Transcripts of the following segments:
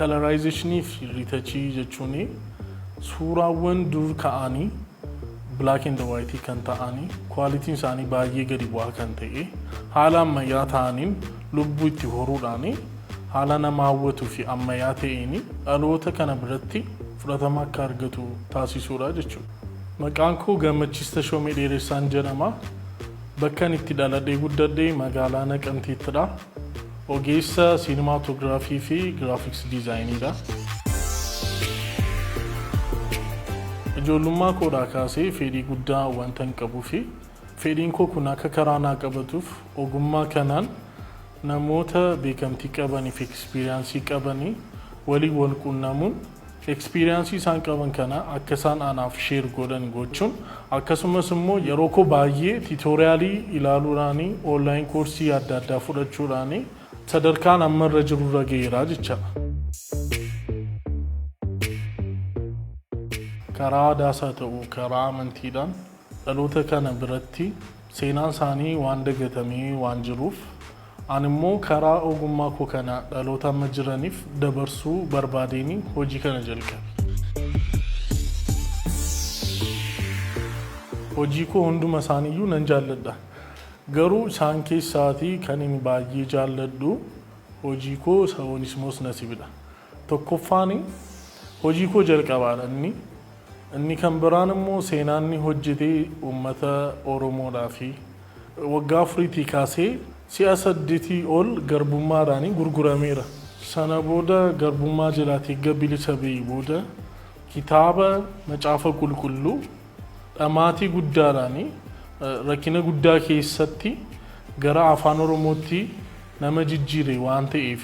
Colorization fi retouchii jechuun suuraawwan dur ka'anii black and white kan ta'anii, qualityn isaanii baay'ee gadi bu'aa kan ta'e, haala ammayyaa ta'aniin lubbuu itti horuudhaan, haala nama hawwatuu fi ammayyaa ta'een dhaloota kana biratti fudhatama akka argatu taasisuudha jechuudha. Maqaan koo Gammachiis Tashoomee Dheeressaan jedhama. Bakka ani itti dhaladhee guddadhe magaalaa Naqamteettidha. Ogeessa cinematography fi graphics designiidha. Ijoollummaa koodhaa kaasee fedhii guddaa wanta hin qabuu fi fedhiin koo kun akka karaa naa qabatuuf, ogummaa kanaan namoota beekamtii qabanii fi experience qabanii waliin wal quunnamuun, experience isaan qaban kana akka isaan anaaf share godhan gochuun, akkasumas immoo yeroo koo baay'ee tutorial ilaaluudhaanii, online course adda addaa fudhachuudhaanii sadarkaan amma irra jirurra ga'eera jechaadha. Karaa aadaas haa ta'u, karaa amantiidhaan dhaloota kana biratti seenaan isaanii waan dagatamee waan jiruuf, ani immoo karaa ogummaa koo kana dhaloota amma jiraniif dabarsuu barbaadeenii hojii kana jalqabe. Hojii koo hunduma isaaniiyyuu nan jaalladha. Garuu isaan keessaatii kan inni baay'ee jaalladhu hojii koo isa Onismoos Nasibidha. Tokkoffaan hojii koo jalqabaadha inni. Inni kan biraan immoo seenaan inni hojjetee uummata Oromoodhaa fi waggaa 4tii kaasee si'a 8 ol garbummaadhaan gurgurameera. Sana booda garbummaa jalaatii erga bilisa ba'ee booda kitaaba Macaafa Qulqulluu dhamaatii guddaadhaan, rakkina guddaa keessatti gara afaan Oromootti nama jijjiire waan ta'eef,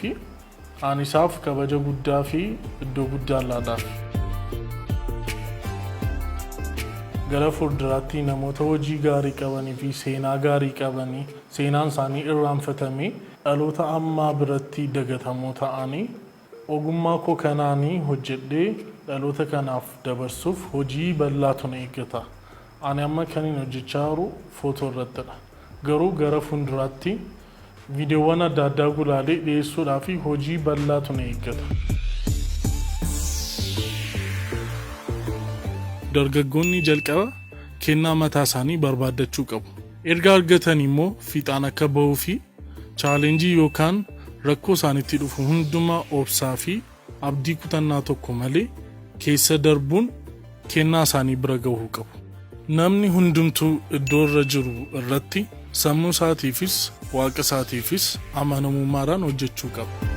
ani isaaf kabaja guddaa fi iddoo guddaa laadhaaf. Gara fuulduraatti namoota hojii gaarii qabanii fi seenaa gaarii qabanii, seenaan isaanii irraanfatamee dhaloota ammaa biratti dagatamoo ta'anii, ogummaa koo kanaanii hojjedhee dhaloota kanaaf dabarsuuf hojii bal'aatu na eeggata. Ani amma kan hin hojjechaa jiru footoo irrattidha. Garuu gara fuulduraatti viidiyoowwan adda addaa gulaalee dhiyeessuudhaa fi hojii bal'aatu na eeggata. Dargaggoonni jalqaba kennaa mataa isaanii barbaaddachuu qabu. Erga argatan immoo fiixaan akka bahuu fi challenge yookaan rakkoo isaanitti dhufu hundumaa obsaa fi abdii kutannaa tokko malee keessa darbuun kennaa isaanii bira gahuu qabu. Namni hundumtuu iddoo irra jiru irratti sammuu isaatiifis waaqa isaatiifis amanamummaadhaan hojjechuu qaba.